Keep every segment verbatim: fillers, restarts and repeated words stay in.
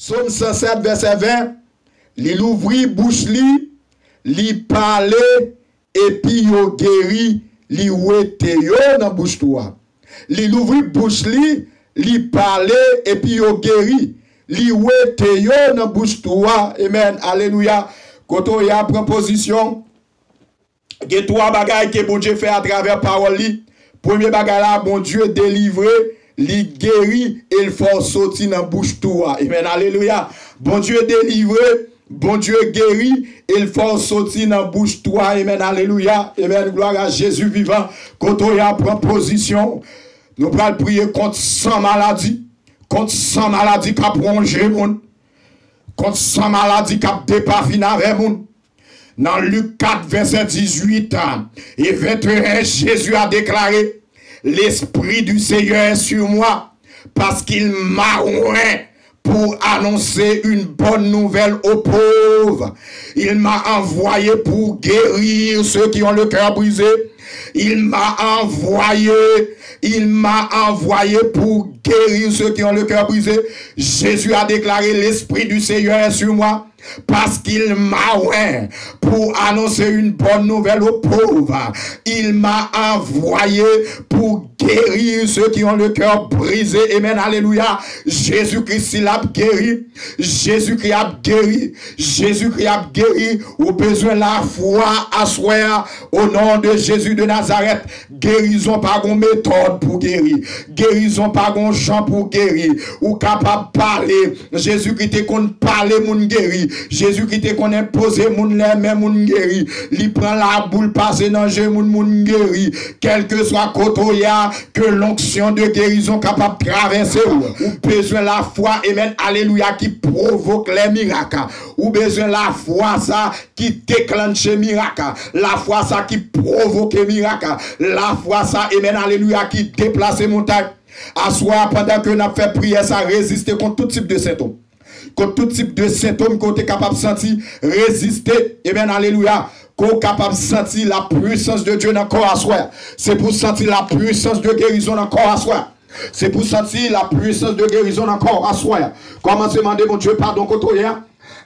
Sòm san sèt, vèsè ven, li louvri bouch li, li pale, epi yo geri, li wete yo nan bouch tou a. Li louvri bouch li, li pale, epi yo geri, li wete yo nan bouch tou a. Amen. Alelouya. Kote w ye a, pran pozisyon. Gen twa bagay ke Bondye fè atravè pawòl li. Premye bagay la, Bondye delivre, li geri, e l fè w soti nan bouch tou a. Amen. Alelouya. Bondye delivre, Bondye geri, e l fè w soti nan bouch tou a. Amen. Alelouya. Amen. Glwa a Jezi vivan. Kote w ye a, pran pozisyon. Nou pral priye kont san maladi. Kont san maladi k ap wonje moun. Kont san maladi k ap depafini avè moun. Nan Lik kat, vèsè dizuit e venteyen, Jésus a déclaré, L'Esprit du Seigneur est sur moi, parce qu'il m'a oint pour annoncer une bonne nouvelle aux pauvres. Il m'a envoyé pour guérir ceux qui ont le cœur brisé. Il m'a envoyé, il m'a envoyé pour guérir ceux qui ont le cœur brisé. Jésus a déclaré, L'Esprit du Seigneur est sur moi, parce qu'il m'a oint pour annoncer une bonne nouvelle aux pauvres. Il m'a envoyé pour guérir ceux qui ont le cœur brisé. Amen, alelouya. Jezikri, si l ap geri, Jezikri ap geri, Jezikri ap geri. Ou bezwen lafwa aswè a, au nom de Jésus de Nazareth. Gerizon pa gon metòd pou geri. Gerizon pa gon jan pou geri. Ou kapab pale. Jezikri te konn pale, moun geri. Jezikri te konn enpoze moun lè men, moun geri. Li pran labou, l pase nan je moun, moun geri. Kèlkeswa kote w ye a, ke l'onction de guérison kapab travèse w. Ou bezwen lafwa, amen, alelouya, ki pwovoke lè mirak. Ou bezwen lafwa sa ki deklanche mirak. Lafwa sa ki pwovoke mirak. Lafwa sa, amen, alelouya, ki deplase montay. Aswè a, pandan ke n ap fè priyè sa, reziste kont tout tip de sentòm. Kont tout tip de sentòm ke w te kapab santi, reziste, amen, alelouya, ke w kapab santi la puissance de Dieu nan kò aswè a. Se pou w santi la puissance de guérison nan kò aswè a. Se pou w santi la puissance de guérison nan kò aswè a. Kòmanse mande Bondye padon kote w ye a.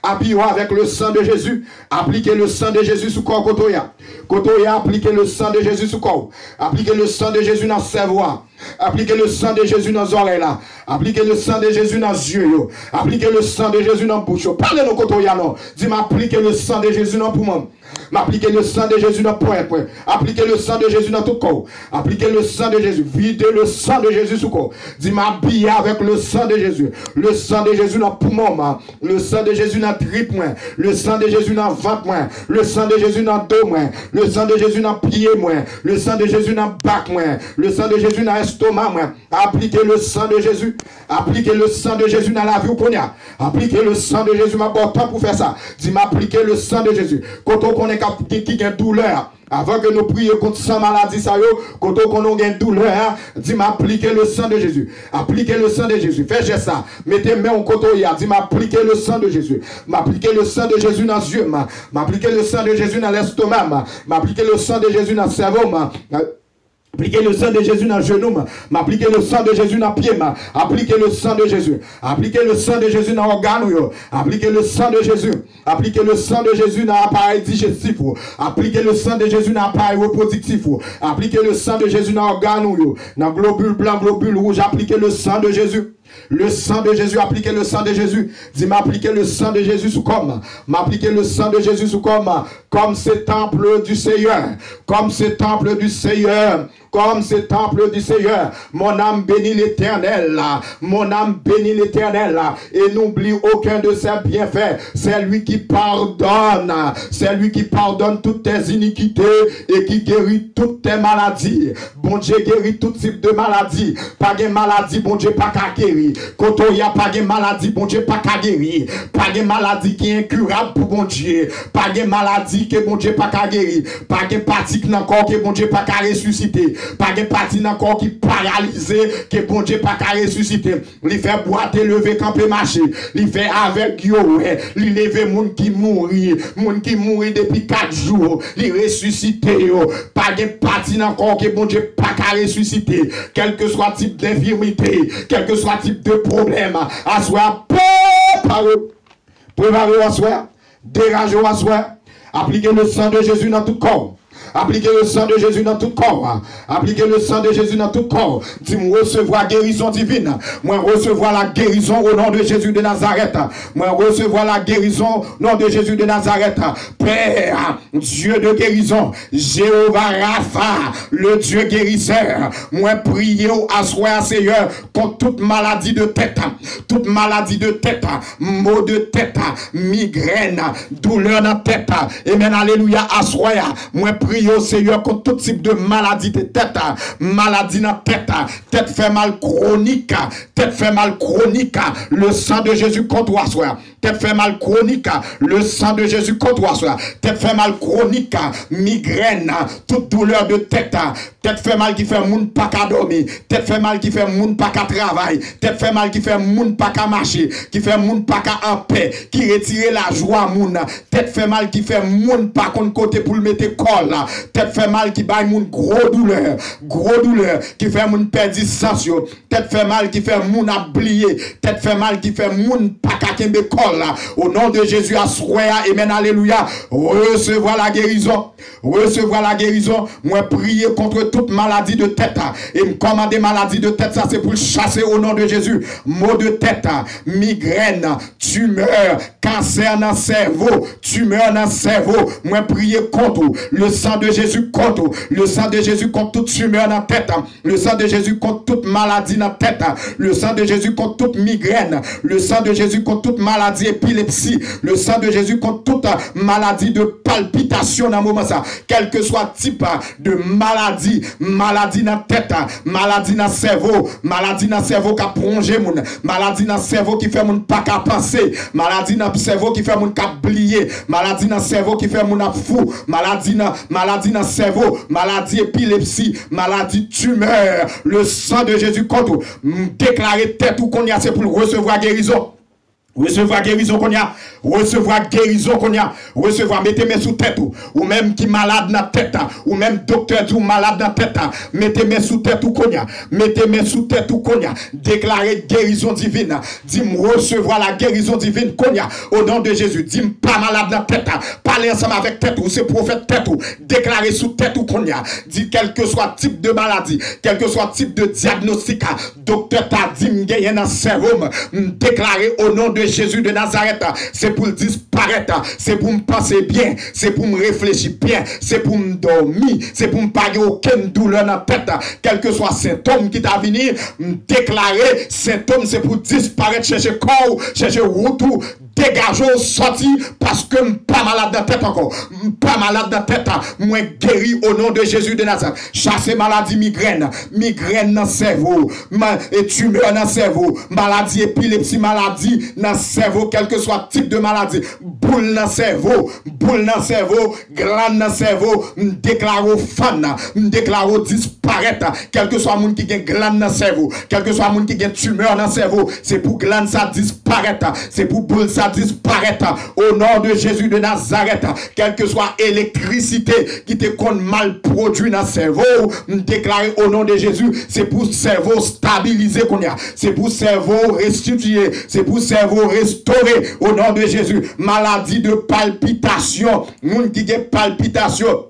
Apiye w avèk le sang de Jésus. Aplike le sang de Jésus sou kò kote w ye a. Kote w ye a, aplike le sang de Jésus sou kò w. Aplike le sang de Jésus nan sèvo a. Aplike le sang de Jésus nan zòrèy la. Aplike le sang de Jésus nan zye yo. Aplike le sang de Jésus nan bouch yo. Pale non kote w ye a non. Di, "M aplike le sang de Jésus nan poumon m. M aplike le sang de Jésus nan ponyèt mwen. Aplike le sang de Jésus nan tout kò w. Aplike le sang de Jésus. Vide le sang de Jésus sou kò w." Di, "M abiye avèk le sang de Jésus. Le sang de Jésus nan poumon m. Le sang de Jésus nan trip mwen. Le sang de Jésus nan vant mwen. Le sang de Jésus nan do mwen. Le sang de Jésus nan pye mwen. Le sang de Jésus nan bak mwen. Le sang de Jésus nan estoma mwen." Aplike le sang de Jésus. Aplike le sang de Jésus nan lavi w kounye a. Aplike le sang de Jésus, m ap ba w tan pou fè sa. Di, "M aplike le sang de Jésus." Kote w konnen k ap, ki, ki gen doulè a. Avan ke nou priye kont san maladi sa yo, kote w konnen w gen doulè a, di, "M aplike le sang de Jésus." Aplike le sang de Jésus. Fè jès sa. Mete men w kote w ye a. Di, "M aplike le sang de Jésus." M aplike le sang de Jésus nan zye m. M aplike le sang de Jésus nan lèstoma m. M aplike le sang de Jésus nan sèvo m. Aplike le sang de Jésus nan jenou m. M aplike le sang de Jésus nan pye m. Aplike le sang de Jésus. Aplike le sang de Jésus nan ògàn ou yo. Aplike le sang de Jésus. Aplike le sang de Jésus nan aparèy dijestif ou. Aplike le sang de Jésus nan aparèy repwodiktif ou. Aplike le sang de Jésus nan ògàn ou yo. Nan globil blan, globil wouj, aplike le sang de Jésus. Le sang de Jésus, aplike le sang de Jésus. Di, "M aplike le sang de Jésus sou kò m. M aplike le sang de Jésus sou kò m. Comme ce temple du Seigneur. Comme ce temple du Seigneur. Comme ce temple du Seigneur. Mon âme bénit l'Éternel. Mon âme bénit l'Éternel. Et n'oublie aucun de ses bienfaits. C'est lui qui pardonne. C'est lui qui pardonne toutes tes iniquités et qui guérit toutes tes maladies." Bondye geri tout tip de maladi. Pa gen maladi Bondye pa ka geri. Kote w ye a, pa gen maladi Bondye pa ka geri. Pa gen maladi ki enkirab pou Bondye. Pa gen maladi ke Bondye pa ka geri. Pa gen pati nan kò w ke Bondye pa ka resisite. Pa gen pati nan kò w ki paralize ke Bondye pa ka resisite. Li fè bwate leve kanpe mache. Li fè avèg yo wè. Li leve moun ki mouri. Moun ki mouri depi kat jou. Li resisite yo. Pa gen pati nan kò w ke Bondye pa ka resisite. Kèlkeswa tip denfimite, kèlkeswa tip de pwoblèm, aswè a, pèp, Prepare w aswè. Degaje w aswè. Aplike le sang de Jésus nan tout kò w. Aplike le sang de Jésus nan tout kò w. Aplike le sang de Jésus nan tout kò w. Di m resevwa gerizon divin. Mwen resevwa la guérison au nom de Jésus de Nazareth. Mwen resevwa la guérison au nom de Jésus de Nazareth. Père, Dieu de guérison, Jéhovah Rapha, le Dieu guérisseur. Mwen priye w aswè a, Seyè, kont tout maladi de tèt, tout maladi de tèt, mo de tèt, migrèn, doulè nan tèt. Amen, alelouya, aswè a, mwen priye w, Seyè, kont tout tip de maladi de tèt, maladi nan tèt, tèt fè mal kwonik, tèt fè mal kwonik, le sang de Jésus kont ou aswè a. Tèt fè mal kwonik, le sang de Jésus kont ou aswè a. Tèt fè mal kwonik, migrèn, tout doulè de tèt, tèt fè mal ki fè moun pa ka dòmi, tèt fè mal ki fè moun pa ka travay, tèt fè mal ki fè moun pa ka mache, ki fè moun pa ka anpè, ki retire lajwa moun, tèt fè mal ki fè moun pa konn kote pou l mete kò l, tèt fè mal ki bay moun gwo doulè, gwo doulè, ki fè moun pèdi sans yo, tèt fè mal ki fè moun ap bliye, tèt fè mal ki fè moun pa ka kenbe kò l la. O non de Jezi, aswè a, amen, alelouya, resevwa la gerizon. Resevwa la gerizon. Mwen priye kont tout maladi de tèt, e m kòmande maladi de tèt sa, se pou l chase o non de Jezi. Mo de tèt, migrèn, timè, kansè nan sèvo, timè nan sèvo. Mwen priye kont ou. Le sang de Jésus kont ou. Le sang de Jésus kont tout timè nan tèt. Le sang de Jésus kont tout maladi nan tèt. Le sang de Jésus kont tout migrèn. Le sang de Jésus kont tout maladi epilepsi. Le sang de Jésus kont tout, euh, maladi de palpitasyon nan moman sa. Kèlkeswa tip, euh, de maladi, maladi nan tèt, maladi nan sèvo, maladi nan sèvo k ap wonje moun, maladi nan sèvo ki fè moun pa ka panse, maladi nan sèvo ki fè moun k ap bliye, maladi nan sèvo ki fè moun ap fou, maladi nan, maladi nan sèvo, maladi epilepsi, maladi timè, le sang de Jésus kont ou. M deklare tèt ou kounye a se pou l resevwa gerizon. Resevwa gerizon kounye a. Resevwa gerizon kounye a. Resevwa, mete men sou tèt ou. Ou menm ki malad nan tèt, ou menm doktè di w malad nan tèt, mete men sou tèt ou kounye a. Mete men sou tèt ou kounye a. Deklare gerizon divin. Di m resevwa la gerizon divin kounye a. O non de Jezi, di m pa malad nan tèt. Pale ansanm avèk tèt ou, se pwofèt tèt ou. Deklare sou tèt ou kounye a. Di kèlkeswa tip de maladi, kèlkeswa tip de dyagnostik, doktè ta di m genyen nan sèvo m, m deklare o non de Jezi de Nazarèt, se pou l disparèt, se pou m panse byen, se pou m reflechi byen, se pou m dòmi, se pou m pa gen okenn doulè nan tèt, kèlkeswa sentòm ki ta vini, m deklare sentòm se pou disparèt, chèche kò w, chèche wout ou, degaje w sòti, paske m pa malad nan tèt ankò. M pa malad nan tèt, mwen geri o non de Jezi de Nazarèt. Chase maladi migrèn, migrèn nan sèvo, ma-, e timè nan sèvo, maladi epilepsi, maladi nan sèvo, kèlkeswa tip de maladi, boul nan sèvo, boul nan sèvo, glann nan sèvo, m deklare w fann, m deklare w disparèt, kèlkeswa moun ki gen glann nan sèvo, kèlkeswa moun ki gen timè nan sèvo, se pou glann sa disparèt, se pou boul sa disparèt, o non de Jezi de Nazarèt, kèlkeswa elektrisite ki te konn mal pwodui nan sèvo w, m deklare o non de Jezi, se pou sèvo w stabilize kounye a, se pou sèvo w restitiye, se pou sèvo w restore, o non de Jezi, maladi de palpitasyon, moun ki gen palpitasyon,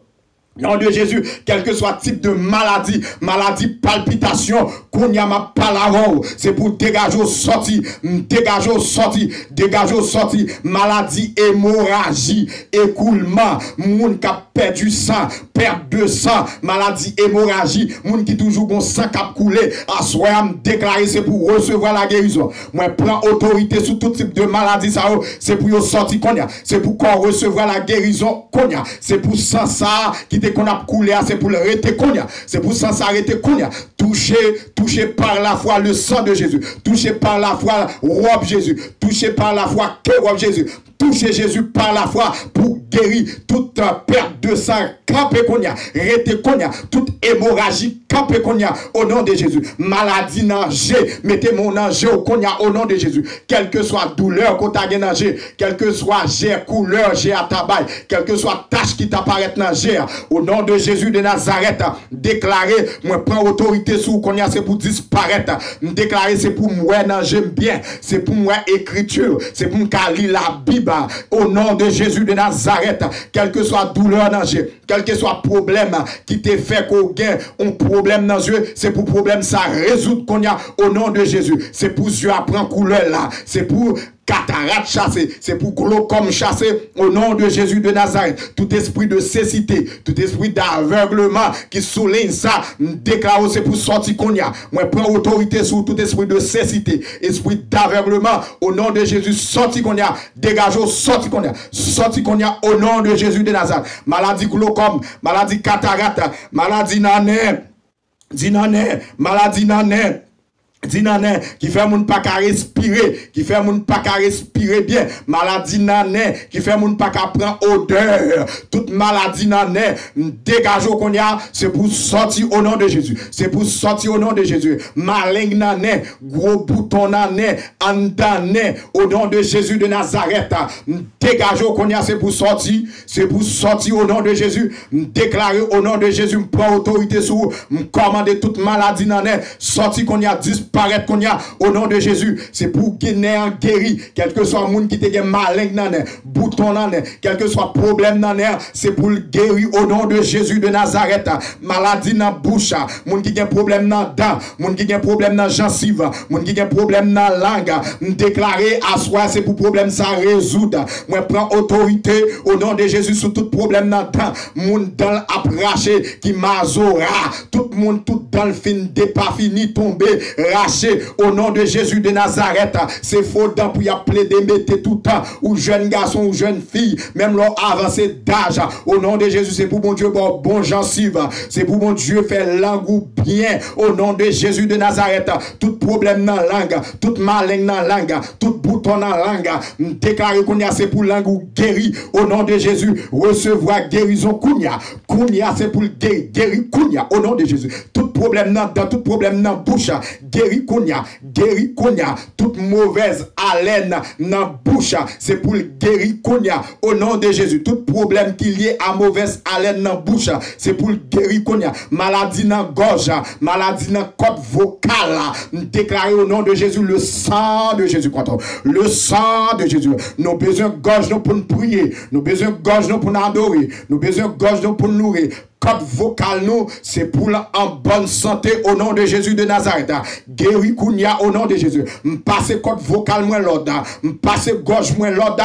non de Jezi, kèlkeswa tip de maladi, maladi palpitasyon, kounye a m ap pale avè w, se pou degaje w sòti, m degaje w sòti, degaje w sòti, maladi emoraji, ekoulman, moun k ap pèdi san, pèt de san, maladi emoraji, moun ki toujou gon san k ap koule, aswè a m deklare se pou w resevwa la gerizon. Mwen pran otorite sou tout tip de maladi sa yo, se pou yo sòti kounye a, se pou kò w resevwa la gerizon kounye a, se pou san sa a ki te konn ap koule a, se pou l rete kounye a, se pou san sa a rete kounye a. Touché, touché par la foi le sang de Jésus, touché par la foi wòb Jezi, touché par la foi ke wòb Jezi, touché Jezi par la foi pou geri tout, euh, pèt de san, kanpe kounye a, rete kounye a, tout emoraji kanpe kounye a, o non de Jezi, maladi nan je, mete men w nan je w kounye a, o non de Jezi, kèlkeswa doulè ke w ta gen nan je, kèlkeswa je, koulè je a ta bay, kèlkeswa tach ki ta parèt nan je a, o non de Jezi de Nazarèt, deklare, mwen pran otorite sou ou kounye a, se pou disparèt. M deklare se pou m wè nan je m byen, se pou m wè ekriti, se pou m ka li Labib. O non de Jezi de Nazarèt, kèlkeswa doulè nan je, kèlkeswa pwoblèm ki te fè ke w gen yon pwoblèm nan je, se pou pwoblèm sa rezoud kounye a, o non de Jezi. Se pou je a pran koulè la, se pou katarat chase, se pou glokòm chase, o non de Jezi de Nazarèt. Tout espri de sesite, tout espri davègleman ki sou liy sa, m deklare w se pou sòti kounye a. Mwen pran otorite sou tout espri de sesite, espri davègleman, o non de Jezi, sòti kounye a, degaje w, sòti kounye a, sòti kounye a, o non de Jezi de Nazarèt. Maladi glokòm, maladi katarat, maladi nan nen, di nan nen, maladi nan nen, di nan nen, ki fè moun pa ka respire, ki fè moun pa ka respire byen, maladi nan nen, ki fè moun pa ka pran odè, tout maladi nan nen, m degaje w kounye a, se pou sòti o non de Jezi, se pou sòti o non de Jezi, maleng nan nen, gwo bouton nan nen, anndan nen, o non de Jezi de Nazarèt, m degaje w kounye a, se pou sòti, se pou sòti o non de Jezi, m deklare o non de Jezi, m pran otorite sou ou, m kòmande tout maladi nan nen, sòti kounye a, disparèt kounye a, o non de Jezi. Se pou gen nen an geri, kèlkeswa moun ki te gen maleng nan nen, bouton nan nen, kèlkeswa pwoblèm nan nen, se pou l geri o non de Jezi de Nazarèt. Maladi nan bouch, moun ki gen pwoblèm nan dan, moun ki gen pwoblèm nan jansiv, moun ki gen pwoblèm nan lang, m deklare aswè se pou pwoblèm sa rezoud. Mwen pran otorite o non de Jezi sou tout pwoblèm nan dan, moun dan l ap rache, ki mazora, tout moun, tout dan l fin depafini, tonbe, rache, o non de Jezi de Nazarèt. Se fo dan pou y ap plede mete toutan, ou jèn gason, ou jèn fi, menm lè w avanse daj, o non de Jezi, se pou Bondye ba w bon jansiv, se pou Bondye fè lang ou byen, o non de Jezi de Nazarèt. Tout pwoblèm nan lang, tout maleng nan lang, tout bouton nan lang, m deklare kounye a se pou lang ou geri, o non de Jezi, resevwa gerizon kounye a, kounye a se pou l geri, geri kounye a, o non de Jezi. Tout pwoblèm nan dan, tout pwoblèm nan bouch, geri kounye a, geri kounye a. Tout movèz alèn nan bouch, se pou l geri kounye a, o non de Jezi. Tout pwoblèm ki lye a movèz alèn nan bouch, se pou l geri kounye a. Maladi nan gòj, maladi nan kòd vokal, m deklare o non de Jezi, le sang de Jésus contre. Le sang de Jésus. Nou bezwen gòj nou pou n priye. Nou bezwen gòj nou pou n adore. Nou bezwen gòj nou pou n louwe. Kòd vokal nou, se pou l an bòn sante o non de Jezi de Nazarèt. Geri kounye a o non de Jezi. M pase kòd vokal mwen lòd. M pase gòj mwen lòd.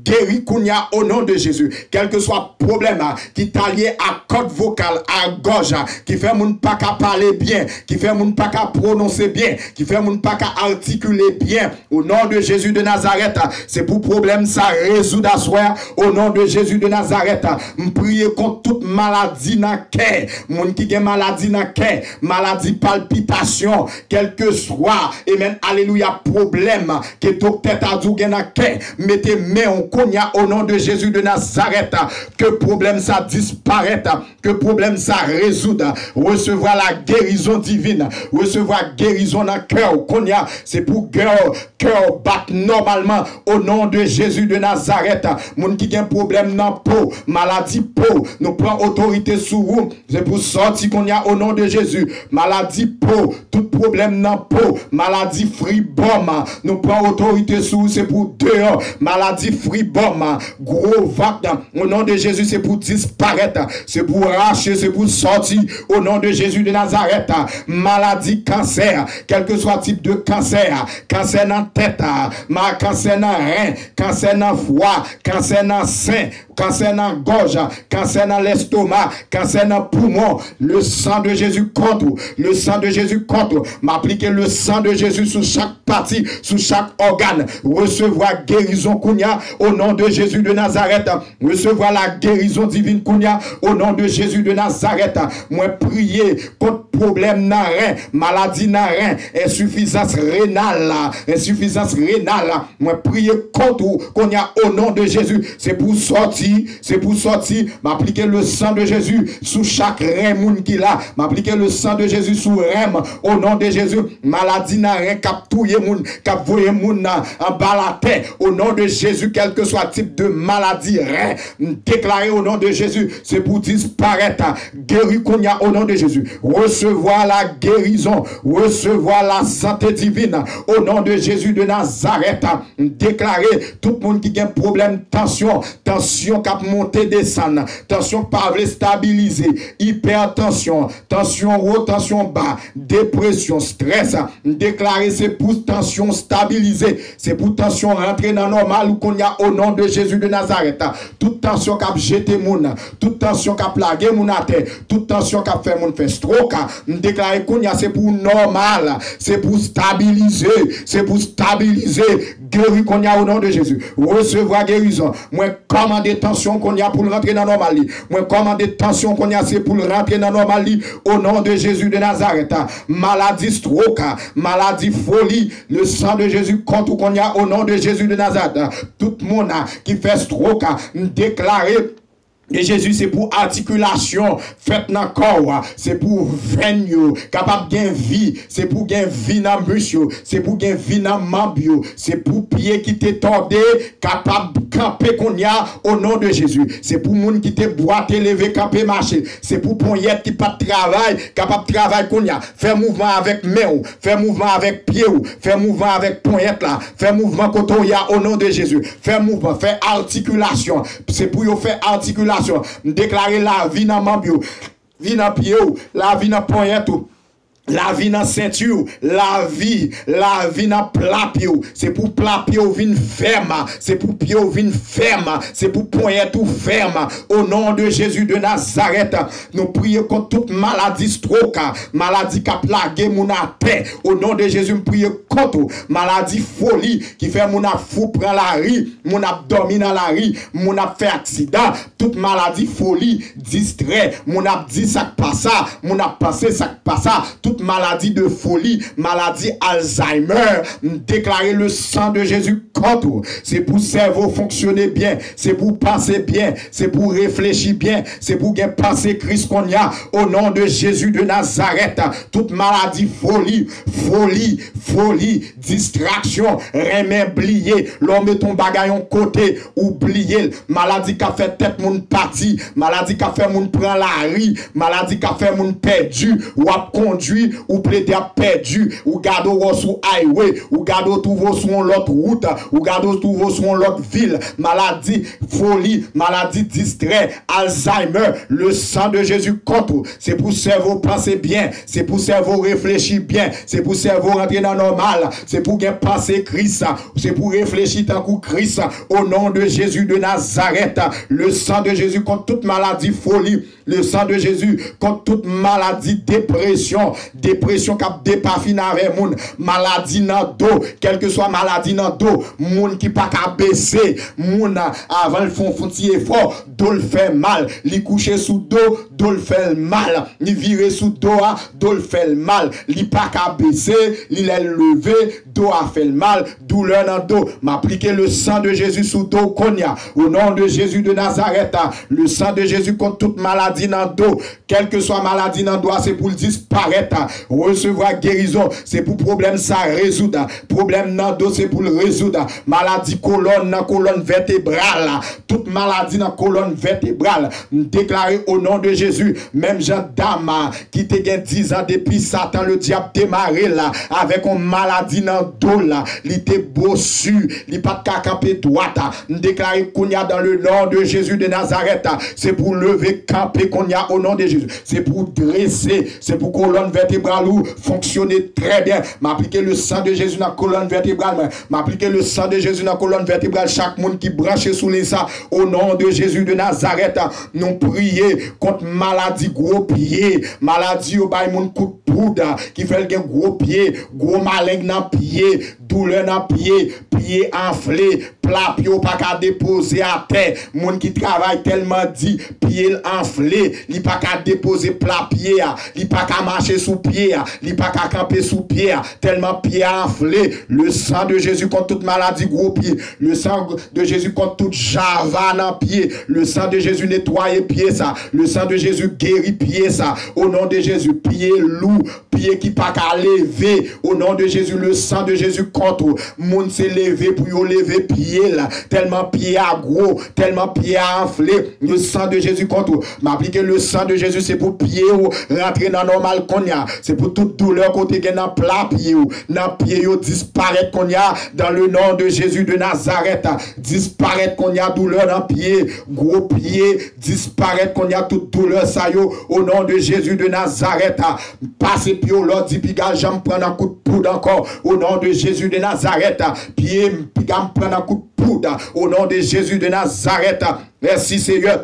Geri kounye a o non de Jezi. Kèlkeswa pwoblèm ki ta lye a kòd vokal, a gòj, ki fè moun pa ka pale byen, ki fè moun pa ka pwononse byen, ki fè moun pa ka atikile byen, o non de Jezi de Nazarèt, se pou pwoblèm sa rezoud aswè a, o non de Jezi de Nazarèt. M priye kont tout maladi nan kè, moun ki gen maladi nan kè, maladi palpitasyon, kèlkeswa, amen, alelouya, pwoblèm ke doktè ta di w gen nan kè, mete men w kounye a, o non de Jezi de Nazarèt, ke pwoblèm sa disparèt, ke pwoblèm sa rezoud. Resevwa la gerizon divin. Resevwa gerizon nan kè w. Kounye a, se pou kè w, kè w bat nòmalman. O non de Jezi de Nazarèt. Moun ki gen pwoblèm nan po, maladi po, nou pran otorite sou ou. Se pou sòti kounye a, o non de Jezi. Maladi po, tout pwoblèm nan po, maladi fribòm, nou pran otorite sou ou, se pou deyò. Maladi fribòm, gwo vant, o non de Jezi, se pou disparèt, se pou rache, se pou sòti, o non de Jezi de Nazarèt. Maladi kansè, kèlkeswa tip de kansè, kansè nan tèt, ma-, kansè nan ren, kansè nan fwa, kansè nan sen, kansè nan gòj, kansè nan lèstoma, kansè nan poumon. Le sang de Jésus contre ou. Le sang de Jésus contre ou. M aplike le sang de Jésus sou chak pati, sou chak ògàn. Resevwa gerizon kounye a, o non de Jezi de Nazarèt. Resevwa la gerizon divin kounye a, o non de Jezi de Nazarèt. Mwen priye kont pwoblèm nan ren, maladi nan ren, ensifizans renal la, ensifizans renal la. Mwen priye kont ou kounye a, o non de Jezi. Se pou sòti, se pou sòti. M aplike le sang de Jezi sou chak ren moun ki la. M aplike le sang de Jezi sou ren m, o non de Jezi. Maladi nan ren k ap touye moun, k ap voye moun nan, anba latè, o non de Jezi, kèlkeswa tip de maladi ren, m deklare o non de Jezi, se pou disparèt. Geri kounye a, o non de Jezi. Resevwa Resevwa la gerizon, resevwa la sante divin. O non de Jezi de Nazarèt, m deklare tout moun ki gen pwoblèm tansyon, tansyon k ap monte desann, tansyon k pa vle stabilize, ipètansyon, tansyon wo, tansyon ba, depresyon, strès, m deklare se pou tansyon stabilize, se pou tansyon rantre nan nòmal ou kounye a o non de Jezi de Nazarèt. Tout tansyon k ap jete moun, tout tansyon k ap lage moun atè, tout tansyon k ap fè moun fè stroke, m deklare kounye a se pou nòmal, se pou stabilize, se pou stabilize, geri kounye a o non de Jezi. Resevwa gerizon. Mwen kòmande tansyon kounye a pou l rantre nan nòmal li. Mwen kòmande tansyon kounye a se pou l rantre nan nòmal li o non de Jezi de Nazarèt. Maladi stroke, maladi foli, le sang de Jésus kont ou kounye a o non de Jezi de Nazarèt. Tout moun ki fè stroke, m deklare e Jezi, se pou atikilasyon fèt nan kò w, se pou venn yo kapab gen vi, se pou gen vi nan mis yo, se pou gen vi nan manm yo, se pou pye ki te tòde kapab kanpe kounye a o non de Jezi, se pou moun ki te bwate leve kanpe mache, se pou ponyèt ki pa t travay kapab travay kounye a, fè mouvman avèk men w, fè mouvman avèk pye w, fè mouvman avèk ponyèt la, fè mouvman kote w ye a o non de Jezi. Fè mouvman, fè atikilasyon. Se pou yo fè atikilasyon. M deklare lavi nan manm yo, vi nan pye w, lavi nan ponyèt ou, lavi nan senti w, lavi, lavi nan pla pye w. Se pou pla pye w vin fèm, se pou pye w vin fèm, se pou ponyèt ou fèm. O non de Jezi de Nazarèt, nou priye kont tout maladi stroke, maladi k ap lage moun atè. O non de Jezi, m priye kont ou. Maladi foli ki fè moun ap fou pran lari, moun ap dòmi nan lari, moun ap fè aksidan, tout maladi foli, distrè, moun ap di sa k pa sa, moun ap panse sa k pa sa, tout maladi de foli, maladi Alzheimer, m deklare le sang de Jésus kont ou. Se pou sèvo fonksyone byen, se pou panse byen, se pou reflechi byen, se pou gen panse Kris kounye a, o non de Jezi de Nazarèt. Tout maladi foli, foli, foli, distraksyon, renmen bliye, lè w met yon bagay yon kote, ou bliye l, maladi k ap fè tèt moun pati, maladi k ap fè moun pran lari, maladi k ap fè moun pèdi, w ap kondwi, ou plede ap pèdi, ou gade w wè w sou highway, ou gade w twouve w sou yon lòt wout, ou gade w twouve w sou yon lòt vil, maladi foli, maladi distrè, Alzheimer, le sang de Jésus kont ou. Se pou sèvo panse byen, se pou sèvo reflechi byen, se pou sèvo rantre nan nòmal, se pou gen panse Kris, se pou reflechi tankou Kris, o non de Jezi de Nazarèt, le sang de Jésus kont tout maladi foli, le sang de Jésus kont tout maladi depresyon, depresyon k ap depafine avè moun, maladi nan do, kèlkeswa maladi nan do, moun ki pa ka bese, moun avan l fè yon ti efò, do l fè mal, li kouche sou do, do l fè l mal, li vire sou do a, do l fè l mal, li pa ka bese, li lè l leve, do a fè l mal, doulè nan do. M aplike le sang de Jésus sou do w kounye a. O non de Jezi de Nazarèt, le sang de Jésus kont tout maladi nan do. Kèlkeswa maladi nan do a, se pou l disparèt. Resevwa gerizon, se pou pwoblèm sa rezoud. Pwoblèm nan do, se pou l rezoud. Maladi kolòn nan kolòn vètebral, tout maladi nan kolòn vètebral, m deklare o non de Jezi, menm jan dam ki te gen diz an depi Satan Ledyab te mare l avèk yon maladi nan do l, li te bosi, li pa t ka kanpe dwat. M deklare kounye a, dans le nom de Jésus de Nazareth, se pou leve kanpe kounye a, o non de Jezi. Se pou drese, se pou kolòn vètebral ou fonksyone trè byen. M aplike le sang de Jésus nan kolòn vètebral mwen. M aplike le sang de Jésus nan kolòn vètebral chak moun ki branche sou liy sa, o non de Jezi de Nazarèt. Nou priye kont maladi gwo pye, maladi yo bay moun kout poud, ki fè l gen gwo pye, gwo maleng nan pye, doulè nan pye, pye anfle, pla pye w pa ka depoze atè. Moun ki travay tèlman di, pye l anfle, li pa ka depoze pla pye a, li pa ka mache sou pye a, li pa ka kanpe sou pye a, tèlman pye a anfle. Le sang de Jésus kont tout maladi gwo pye. Le sang de Jésus kont tout java nan pye. Le sang de Jésus netwaye pye sa. Le sang de Jésus geri pye sa. O non de Jezi, pye lou, pye ki pa ka leve. O non de Jezi, le sang de Jésus kont ou. Moun se leve pou yo leve pye. pye l, tèlman pye a gwo, tèlman pye a anfle, le sang de Jésus kont ou. M aplike le sang de Jésus, se pou pye ou rantre nan nòmal kounye a. Se pou tout doulè ke w te gen nan pla pye ou, nan pye yo disparèt kounye a, dans le nom de Jésus de Nazareth. Disparèt kounye a, doulè nan pye, gwo pye, disparèt kounye a, tout doulè sa yo, au nom de Jésus de Nazareth. Pase pye w, lòd di piga janm pran nan kout poud ankò, au nom de Jésus de Nazareth. Pye m, piga m pran nan kout poud, au nom de Jésus de Nazareth. Mèsi, Seyè.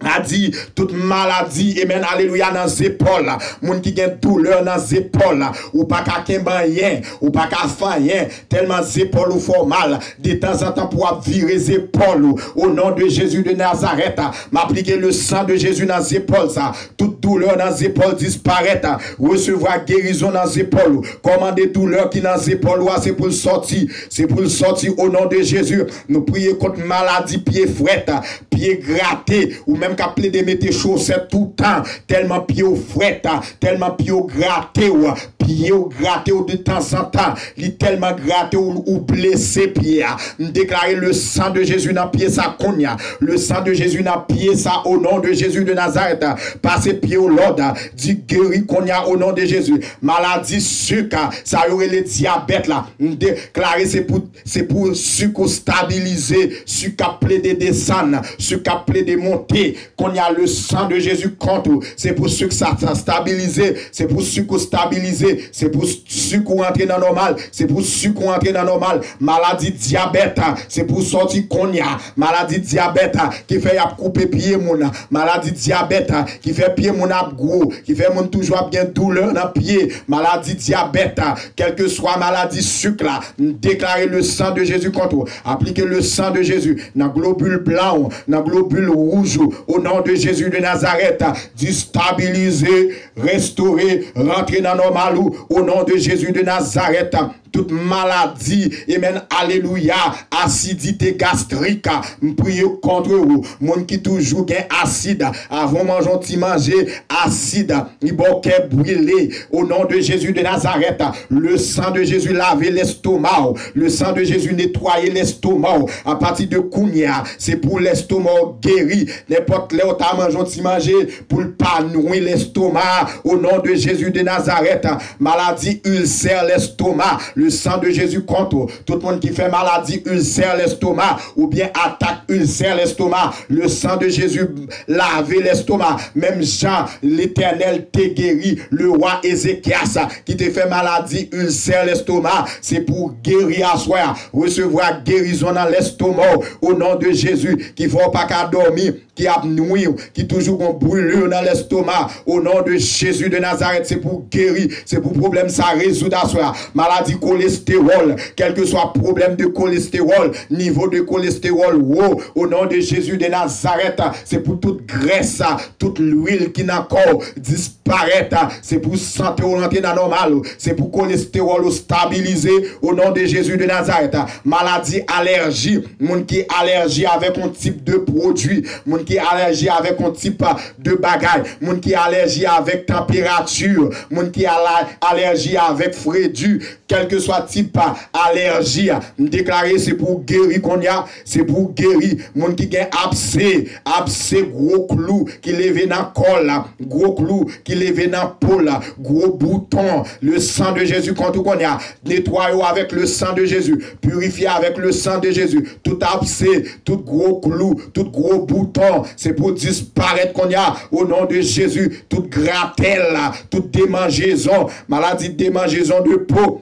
A di, tout maladi, amen, alelouya, nan zepòl. Moun ki gen doulè nan zepòl, ou pa ka kenbe anyen, ou pa ka fè anyen, tèlman zepòl ou fè w mal. De tanzantan pou w ap vire zepòl ou. Au nom de Jésus de Nazareth, m aplike le sang de Jésus nan zepòl sa. Tout doulè nan zepòl disparèt. Resevwa gerizon nan zepòl ou. Kòmande doulè ki nan zepòl ou a, se pou l sòti. Se pou l sòti au nom de Jésus. Nou priye kont maladi pye frèt, pye grate, ou menm k ap plede mete chosèt toutan, tèlman pye w frèt, tèlman pye w grate w, pye w grate w de tanzantan, li tèlman grate w, ou blese pye a. M deklare le sang de Jésus nan pye sa kounye a. Le sang de Jésus nan pye sa, au nom de Jésus de Nazareth. Pase pye w lòd, di geri kounye a, au nom de Jésus. Maladi sik, sa yo rele dyabèt la. M deklare se pou, se pou sik ou stabilize, sik k ap plede desann, sik k ap plede monte. Kounye a, le sang de Jésus kont ou. Se pou sik sa, sa stabilize, se pou sik ou stabilize, se pou sik ou rantre nan nòmal, se pou sik ou rantre nan nòmal. Maladi dyabèt, se pou sòti kounye a. Maladi dyabèt ki fè y ap koupe pye moun. Maladi dyabèt ki fè pye moun ap gwo, ki fè moun toujou ap gen doulè nan pye. Maladi dyabèt, kèlkeswa maladi sik la, m deklare le sang de Jésus kont ou. Aplike le sang de Jésus nan globil blan ou, nan globil wouj ou, au nom de Jésus de Nazareth. Destabilize, restore, rantre nan nòmal ou, au nom de Jésus de Nazareth. Tout maladi, amen, alelouya, asidite gastrik, m priye kont ou. Moun ki toujou gen asid, avan w manje yon ti manje, asid, li ba w kè brile, au nom de Jésus de Nazareth. Le sang de Jésus lave lèstoma w. Le sang de Jésus netwaye lèstoma w. Apati de kounye a, se pou lèstoma w geri. Nenpòt lè w ta manje yon ti manje, pou l pa nwi lèstoma, au nom de Jésus de Nazareth. Maladi ilsè lèstoma, le sang de Jésus kont ou. Tout moun ki fè maladi ilsè lèstoma oubyen atak ilsè lèstoma, le sang de Jésus lave lèstoma. Menm jan Letènèl te geri lewa Ezekyas ki te fè maladi ilsè lèstoma, se pou geri aswè a. Resevwa gerizon nan lèstoma w, au nom de Jésus, ki fè w pa ka dòmi, ki ap nwi w, ki toujou gon brûlure nan lèstoma, au nom de Jésus de Nazareth, se pou geri, se pou pwoblèm sa rezoud aswè a. Maladi kolestewòl, kèlkeswa pwoblèm de kolestewòl, nivo de kolestewòl wo, au nom de Jésus de Nazareth, se pou tout grès, tout lwil ki nan kò w disparèt, se pou sante w rantre nan nòmal ou, se pou kolestewòl ou stabilize, au nom de Jésus de Nazareth. Maladi alèji, moun ki alèji avèk yon tip de pwodui, moun ki alèji avèk yon tip de bagay, moun ki alèji avèk tanperati, moun ki ala-, alèji avèk fredi, kèlkeswa tip alèji a, m deklare se pou w geri kounye a, se pou w geri. Moun ki gen abse, abse gwo klou ki leve nan kò l, gwo klou ki leve nan po l, gwo bouton, le sang de Jésus kont ou kounye a. Netwaye w avèk le sang de Jésus. Pirifye avèk le sang de Jésus. Tout abse, tout gwo klou, tout gwo bouton, se pou disparèt kounye a, au nom de Jésus. Tout gratèl, tout demanjezon, maladi demanjezon de po.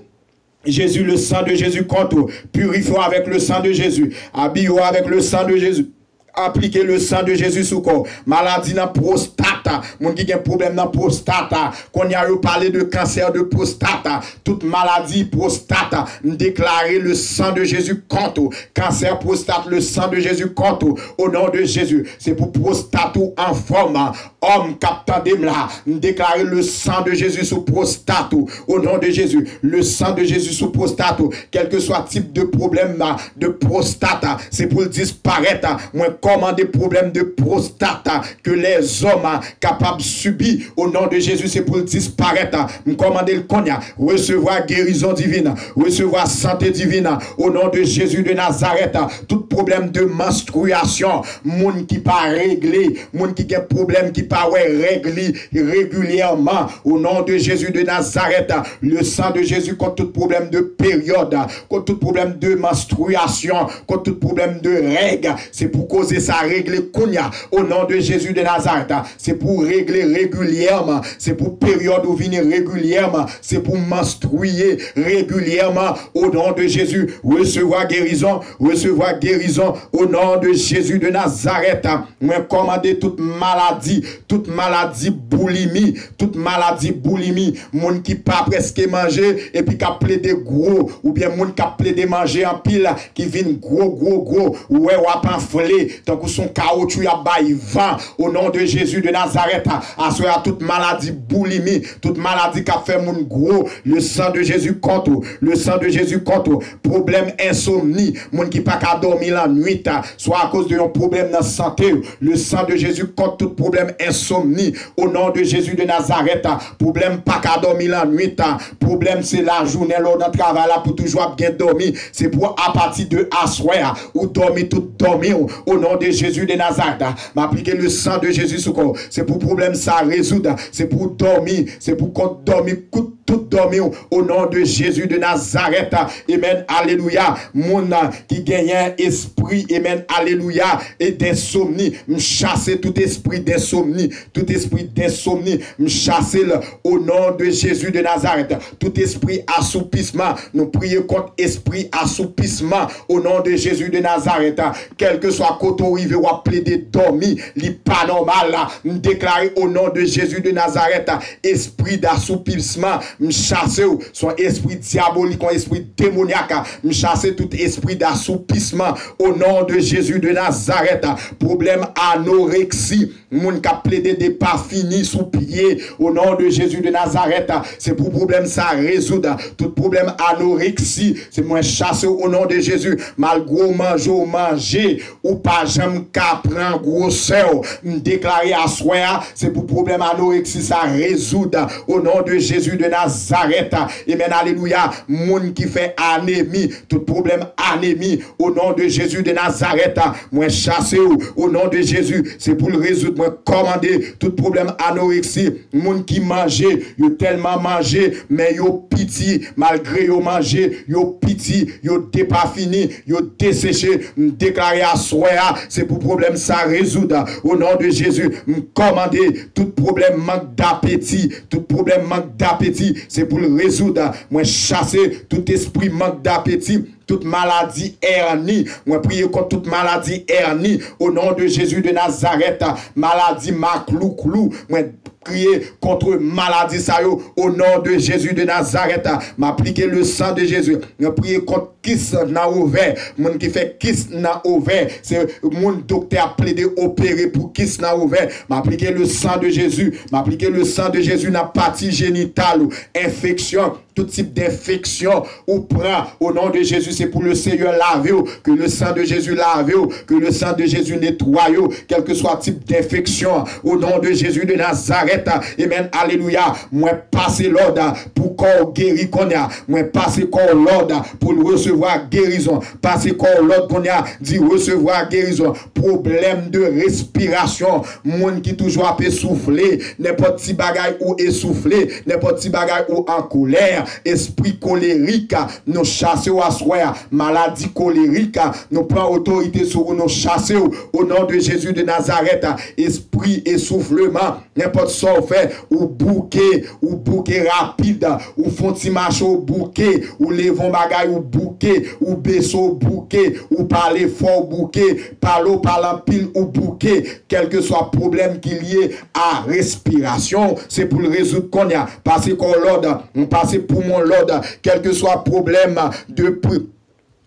Jésus, le sang de Jésus kont ou. Pirifye w avèk le sang de Jésus. Abiye w avèk le sang de Jésus. Aplike le sang de Jésus sou kò w. Maladi nan pwostat, moun ki gen pwoblèm nan pwostat, kounye a yo pale de kansè de pwostat. Tout maladi pwostat, m deklare le sang de Jésus kont ou. Kansè pwostat, le sang de Jésus kont ou. Au nom de Jésus, se pou pwostat ou anfòm. Òm k ap tande m la, m deklare le sang de Jésus sou pwostat ou, au nom de Jésus. Le sang de Jésus sou pwostat ou. Kèlkeswa tip de pwoblèm la, de pwostat, se pou l disparèt. Mwen kòmande pwoblèm de pwostat ke lèzòm kapab sibi, o non de Jezi, se pou l disparèt. M kòmande l kounye a, resevwa gerizon divin, resevwa sante divin, o non de Jezi de Nazarèt. Tout pwoblèm de manstriyasyon, moun ki pa regle, moun ki gen pwoblèm ki pa wè règ li regilyèman, o non de Jezi de Nazarèt, le san de Jezi kont tout pwoblèm de peryòd, kont tout pwoblèm de manstriyasyon, kont tout pwoblèm de règ, se pou koze sa regle kounye a, o non de Jezi de Nazarèt. Se pou regle regilyèman, se pou peryòd ou vini regilyèman, se pou manstriye regilyèman, o non de Jezi. Resevwa gerizon, resevwa gerizon, o non de Jezi de Nazarèt. Mwen kòmande tout maladi, tout maladi boulimi, tout maladi boulimi, moun ki pa prèske manje epi k ap plede gwo, oubyen moun k ap plede manje anpil ki vin gwo, gwo, gwo, ou wè w ap anfle, tankou se yon kawotchou y ap bay van, o non de Jezi de Nazarèt, aswè a tout maladi boulimi, tout maladi k ap fè moun gwo, le san de Jezi kont ou, le san de Jezi kont ou, pwoblèm ensomni, moun ki pa ka dòmi lannwit, swa akoz de yon pwoblèm nan sante, le san de Jezi kont tout pwoblèm ensomni, o non de Jezi de Nazarèt, pwoblèm pa ka dòmi lannwit, pwoblèm se lajounen lè w nan travay la pou toujou ap gen dòmi, se pou apati de aswè a, ou dòmi tout dòmi w, o non de Jezi de Nazarèt, m aplike le san de Jezi sou kò w, se pou pwoblèm sa rezoud, se pou dòmi, se pou kont dòmi, kout tout dòmi w, o non de Jezi de Nazarèt. Amen, alelouya. Moun ki genyen espri, amen, alelouya, e densomni, m chase tout espri densomni, tout espri densomni, m chase l, o non de Jezi de Nazarèt. Tout espri asoupisman, nou priye kont espri asoupisman, o non de Jezi de Nazarèt. Kèlkeswa kote w rive, w ap plede dòmi, li pa nòmal. M deklare, o non de Jezi de Nazarèt, espri dasoupisman, m chase w. Se yon espri dyabolik, yon espri demonyak. M chase tout espri dasoupisman, o non de Jezi de Nazarèt. Pwoblèm anoreksi, moun k ap plede depafini sou pye, o non de Jezi de Nazarèt, se pou pwoblèm sa rezoud. Tout pwoblèm anoreksi, se mwen chase w, o non de Jezi. Malgre w manje, w manje, ou pa janm ka pran gwosè w. M deklare aswè a, se pou pwoblèm anoreksi sa rezoud, o non de Jezi de Nazarèt. Amen, alelouya. Moun ki fè anemi, tout pwoblèm anemi, o non de Jezi de Nazarèt, mwen chase w, o non de Jezi, se pou l rezoud. Mwen kòmande tout pwoblèm anoreksi, moun ki manje, yo tèlman manje, men yo piti, malgre yo manje, yo piti, yo depafini, yo deseche. M deklare aswè a, se pou pwoblèm sa rezoud, o non de Jezi. M kòmande tout pwoblèm mank dapeti, tout pwoblèm mank dapeti, se pou l rezoud. Mwen chase tout espri mank dapeti, tout maladi èni. Mwen priye kont tout maladi èni, o non de Jezi de Nazarèt. Maladi maklouklou, mwen priye kont maladi sa yo, o non de Jezi de Nazarèt. M aplike le san de Jezi. Mwen priye kont kis nan ovè. Moun ki fè kis nan ovè, se moun doktè ap plede opere pou kis nan ovè. M aplike le san de Jezi. M aplike le san de Jezi nan pati jenital ou. Enfeksyon, tout tip d enfeksyon ou pran, o non de Jezi, se pou le Senyè lave w, ke le san de Jezi lave w, ke le san de Jezi netwaye w, kèlkeswa tip d enfeksyon, o non de Jezi de Nazarèt, amen, alelouya, mwen pase lòd pou kò w geri kounye a, mwen pase kò w lòd pou l resevwa gerizon, pase kò w lòd kounye a, di resevwa gerizon, pwoblèm de respirasyon, moun ki toujou ap esoufle, nenpòt ti bagay ou esoufle, nenpòt ti bagay ou an kolè, espri kolerik, nou chase w aswè a, maladi kolerik, nou pran otorite sou ou, nou chase w, o non de Jezi de Nazarèt, espri esoufleman, nenpòt sa w fè, ou bouke, ou bouke rapid, ou fè yon ti mache, ou bouke, ou leve yon bagay, ou bouke, ou bese, ou bouke, ou pale fò, ou bouke, pale, w pale anpil, ou bouke, kèlkeswa pwoblèm ki lye a respirasyon, se pou l rezoud kounye a. Pase kò w lòd, pase poumon w lòd, kèlkeswa pwoblèm de pri-,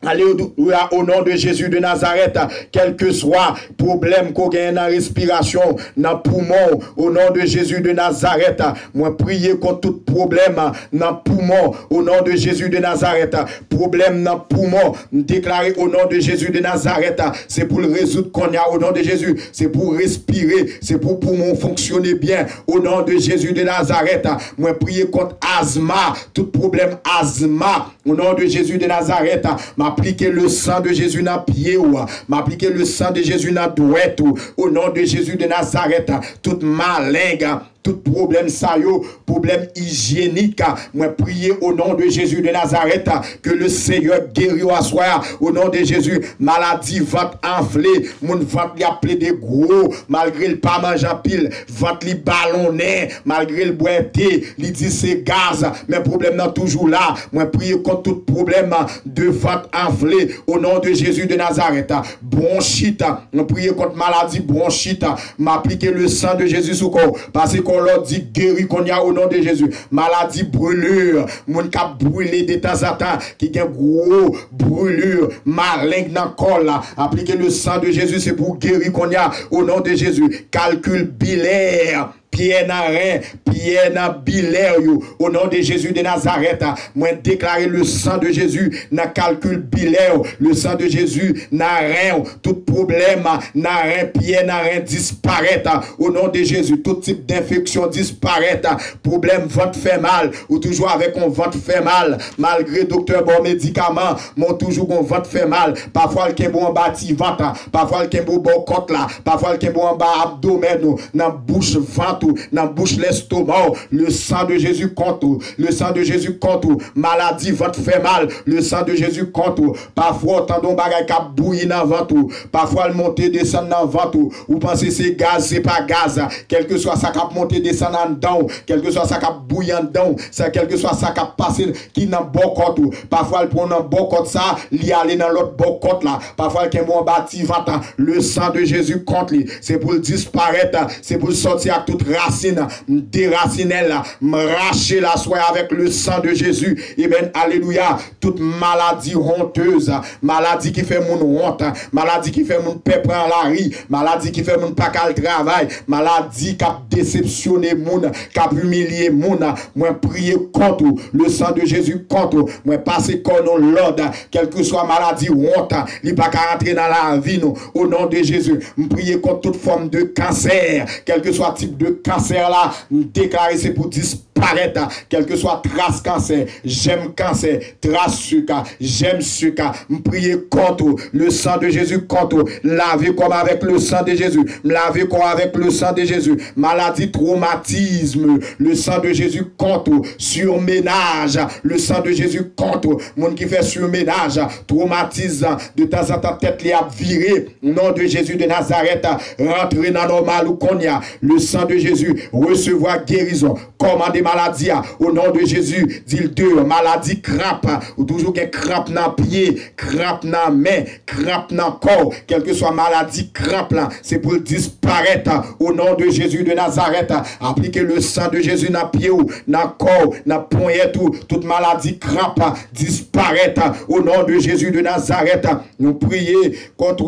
Alelouya, o non de Jezi de Nazarèt, kèlkeswa pwoblèm ke w genyen nan respirasyon w, nan poumon w, o non de Jezi de Nazarèt, mwen priye kont tout pwoblèm nan poumon, o non de Jezi de Nazarèt, pwoblèm nan poumon, m deklare o non de Jezi de Nazarèt, se pou l rezoud kounye a, o non de Jezi, se pou w respire, se pou poumon w fonksyone byen, o non de Jezi de Nazarèt, mwen priye kont azma, tout pwoblèm azma, o non de Jezi de Nazarèt, m aplike le san de Jezi nan pye w. M aplike le san de Jezi nan dwèt ou. O non de Jezi de Nazarèt, tout maleng, tout pwoblèm sa yo, pwoblèm ijyenik, mwen priye o non de Jezi de Nazarèt, ke le Senyè geri w aswè a. O non de Jezi, maladi vant anfle, moun vant li ap plede gwo, malgre l pa manje anpil, vant li balonnen, malgre l bwè te, li di se gaz, men pwoblèm nan toujou la. Mwen priye kont tout pwoblèm de vant anfle, o non de Jezi de Nazarèt. Bwonchit, mwen priye kont maladi bwonchit. M aplike le san de Jezi sou kò w. Pase kò w la, di geri kounye a, o non de Jezi. Maladi brûlure, moun k ap brile de tanzantan, ki gen gwo brûlure, maleng nan kò l la. Aplike le san de Jezi, se pou w geri kounye a, o non de Jezi. Kalkil bilè, pyè nan ren, pyè nan bilè yo. O non de Jezi de Nazarèt, mwen deklare le san de Jezi nan kalkil bilè yo, le san de Jezi nan ren yo. Tout pwoblèm nan ren, pyè nan ren disparèt. O non de Jezi, tout tip denfeksyon disparèt. Pwoblèm vant fè mal, ou toujou avèk yon vant fè mal. Malgre doktè ba w medikaman, men w toujou gon vant fè mal. Pafwa l kenbe w anba ti vant, pafwa l kenbe w bò kòt la, pafwa l kenbe w anba abdomèn ou, nan bouch vant ou, nan bouch lèstoma w. Le san de Jezi kont ou, le san de Jezi kont ou. Maladi vant fè mal, le san de Jezi kont ou. Pafwa w tande yon bagay k ap bouyi nan vant ou, pafwa l monte desann nan vant ou, ou panse se gaz, se pa gaz. Kèlkeswa sa k ap monte desann anndan w, kèlkeswa sa k ap bouyi anndan w, sa, kèlkeswa sa k ap pase ki nan bò kòt ou. Pafwa l pran w nan bò kòt sa, li ale nan lòt bò kòt la. Pafwa l kenbe w anba ti vant la. Le san de Jezi kont li. Se pou l disparèt. Se pou l sòti ak tout rasin. M derasinen l. M rache l aswè avèk le san de Jezi. Amen. Alelouya. Tout maladi hontez, maladi ki fè moun wont, maladi ki fè moun pè pran lari, maladi ki fè moun pa ka al travay, maladi k ap desepsyone moun, k ap imilye moun, mwen priye kont ou, le san de Jezi kont ou, mwen pase kò nou lòd, kèlkeswa maladi wont, li pa ka rantre nan lavi nou, o non de Jezi, m priye kont tout fòm de kansè, kèlkeswa tip de kansè la, m deklare se pou disparèt, kèlkeswa tras kansè, jèm kansè, tras sik, jèm sik, m priye kont ou, le san de Jezi kont ou, lave kò m avèk le san de Jezi, m lave kò avèk le san de Jezi, maladi twomatizm, le san de Jezi kont ou, sirmenaj, le san de Jezi kont ou, moun ki fè sirmenaj, twomatizm, de tanzantan tèt li ap vire, non de Jezi de Nazarèt, rantre nan nòmal ou kounye a, le san de Jezi, resevwa gerizon, kòmande maladi a, o non de Jezi, di l deyò, maladi kranp, ou toujou gen kranp nan pye, kranp nan men, kranp nan kò w, kèlkeswa maladi kranp la, se pou l disparèt, o non de Jezi de Nazarèt, aplike le san de Jezi nan pye w, nan kò w, nan ponyèt ou, tout maladi kranp, disparèt, o non de Jezi de Nazarèt, nou priye kont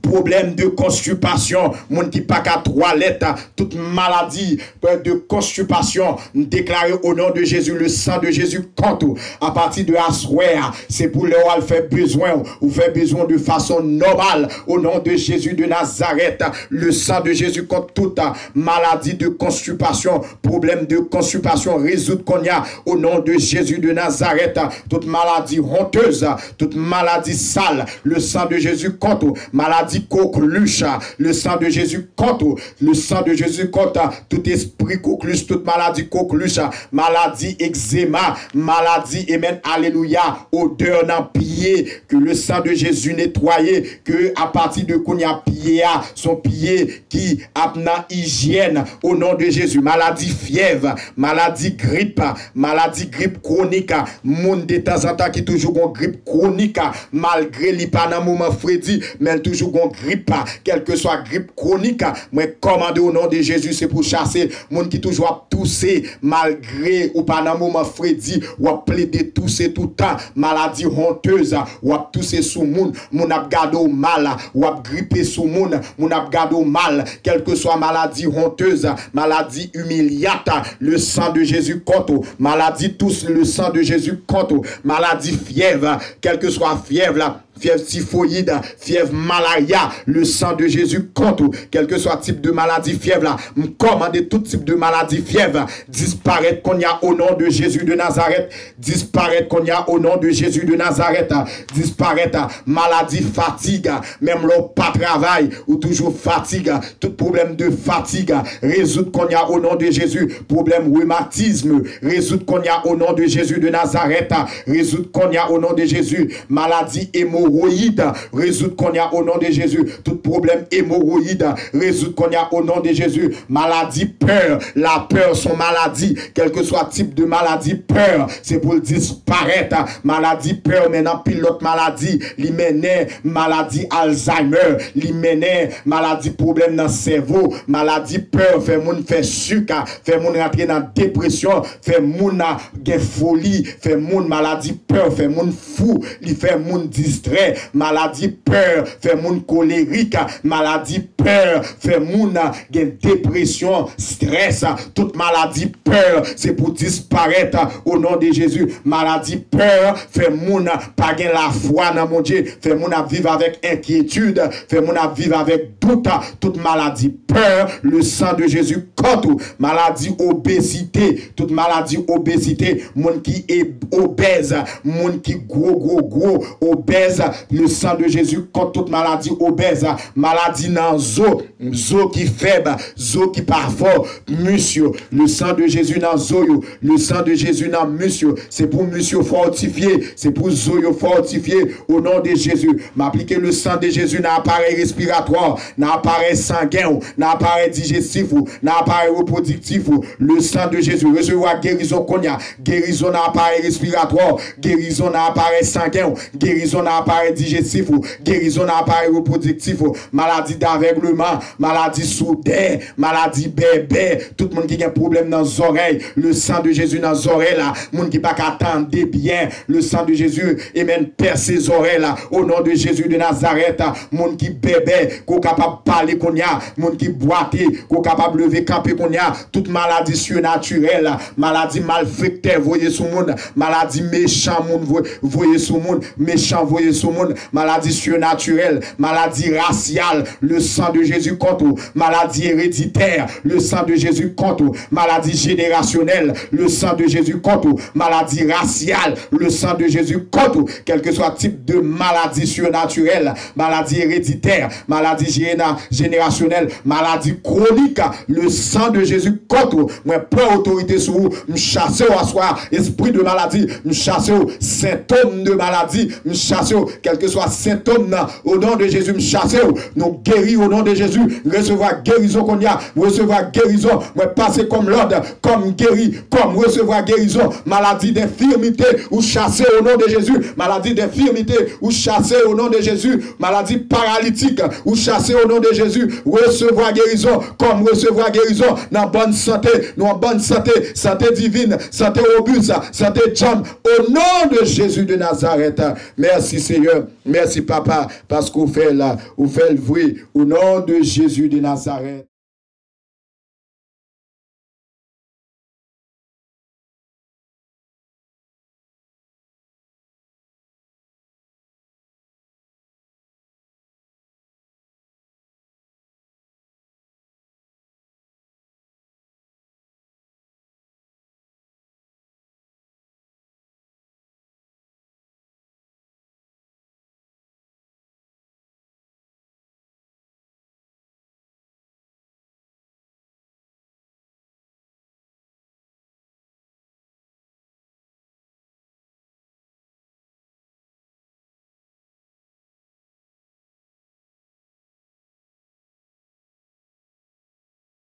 pwoblèm de konstipasyon, moun ki pa ka twalèt, tout maladi de konstipasyon, m deklare o non de Jezi, le san de Jezi kont ou. Apati de aswè a, se pou lè w al fè bezwen w, ou fè bezwen w de fason nòmal, o non de Jezi de Nazarèt, le san de Jezi kont tout maladi de konstipasyon, pwoblèm de konstipasyon, rezoud kounye a, o non de Jezi de Nazarèt, tout maladi hontez, tout maladi sal, le san de Jezi kont ou, maladi koklich, le san de Jezi kont ou, le san de Jezi kont tout espri koklich, tout maladi koklich, maladi egzema, maladi, amen, alelouya, odè nan pye, ke le san de Jezi netwaye, ke apati de kounye a pye a, se yon pye ki ap nan ijyèn, o non de Jezi, maladi fyèv, maladi grip, maladi grip kwonik, moun de tanzantan ki toujou gon grip kwonik, malgre li pa nan moman fredi, men l toujou gon grip, kèlkeswa grip kwonik, mwen kòmande o non de Jezi, se pou chase moun ki toujou ap touse, malgre ou pa nan moman fredi, w ap plede touse toutan, maladi hontez, w ap touse sou moun, moun ap gade w mal, w ap gripe sou moun, moun ap gade w mal, kèlkeswa maladi hontez, maladi imilyat, le sang de Jésus kont ou, maladi tous, le sang de Jésus kont ou, maladi fyèv, kèlkeswa fyèv la, fyèv tifoyid, fyèv malarya, le sang de Jésus kont ou, kèlkeswa tip de maladi fyèv la, m kòmande tout tip de maladi fyèv disparèt kounye a o non de Jezi de Nazarèt, disparèt kounye a o non de Jezi de Nazarèt, disparèt, maladi fatig, menm lè w pa travay, ou toujou fatig, tout pwoblèm de fatig, rezoud kounye a o non de Jezi, pwoblèm rimatizm, rezoud kounye a o non de Jezi de Nazarèt, rezoud kounye a o non de Jezi, maladi emowoyid, rezoud kounye a o non de Jezi, tout pwoblèm emowoyid, rezoud kounye a o non de Jezi, maladi pè, lapè se yon maladi, kèlkeswa tip de maladi pè, se pou l disparèt, maladi pè mennen anpil lòt maladi, li mennen maladi Alzheimer, li mennen maladi pwoblèm nan sèvo, maladi pè fè moun fè sik, fè moun rantre nan depresyon, fè moun gen foli, fè moun maladi pè, fè moun fou, li fè moun distrè, maladi pè, fè moun kolerik, maladi pè, fè moun gen depresyon, strès, tout maladi pè, se pou disparèt o non de Jezi, maladi pè, fè moun pa gen lafwa nan Bondye, fè moun ap viv avèk enkyetid, fè moun ap viv avèk dout, tout maladi pè, le sang de Jésus kont ou, maladi obezite, tout maladi obezite, moun ki e-, obèz, moun ki gwo, gwo, gwo, obèz, le sang de Jésus kont tout maladi obèz, maladi nan zo, zo ki fèb, zo ki pa fò, mis yo, le sang de Jésus nan zo yo, le sang de Jésus nan mis yo, se pou mis yo fòtifye, se pou zo yo fòtifye, o non de Jezi, m aplike le sang de Jezi nan aparèy respiratwa, nan aparèy sangen w, nan aparèy dijestif ou, nan aparèy repwodiktif ou, le sang de Jezi, resevwa gerizon kounye a, gerizon nan aparèy respiratwa, gerizon nan aparèy sangen w, gerizon nan aparèy dijestif ou, gerizon nan aparèy repwodiktif ou, maladi davègleman, maladi soudè, maladi bèbè, tout moun ki gen pwoblèm nan zòrèy, le sang de Jezi nan zòrèy la, moun ki pa ka tande byen, le sang de Jezi, amen, pèse zòrèy la, o non de Jezi de Nazarèt, moun ki bèbè, ke w kapab pale kounye a, moun ki bwate, ke w kapab leve kanpe kounye a, tout maladi sinatirèl, maladi malfektè voye sou moun, maladi mechan moun vo-, voye sou moun, mechan voye sou moun, maladi sinatirèl, maladi rasyal, le sang de Jésus kont ou, maladi ereditè, le sang de Jésus kont ou, maladi jenerasyonèl, le sang de Jésus kont ou, maladi rasyal, le sang de Jésus kont ou, kèlkeswa tip de maladi sinatirèl, maladi ereditè, maladi jena-, jenerasyonèl, maladi kwonik, le sang de Jésus kont ou. Mwen pran otorite sou ou, m chase w aswè a, espri de maladi, m chase w, sentòm de maladi, m chase w, kèlkeswa sentòm nan, o non de Jezi, m chase w, nou geri o non de Jezi, resevwa gerizon kounye a, resevwa gerizon, mwen pase kòm lòd, kòm geri, kòm resevwa gerizon, maladi denfimite, ou chase o non de Jezi, maladi denfimite, ou chase o non de Jezi, maladi paralitik, ou chase o non de Jezi, resevwa gerizon, kòm resevwa gerizon, nan bòn sante, nou an bòn sante, sante divin, sante wobis, sante djanm, o non de Jezi de Nazarèt. Mèsi Seyè, mèsi Papa, paske ou fè l, ou fè l vre, o non de Jezi de Nazarèt.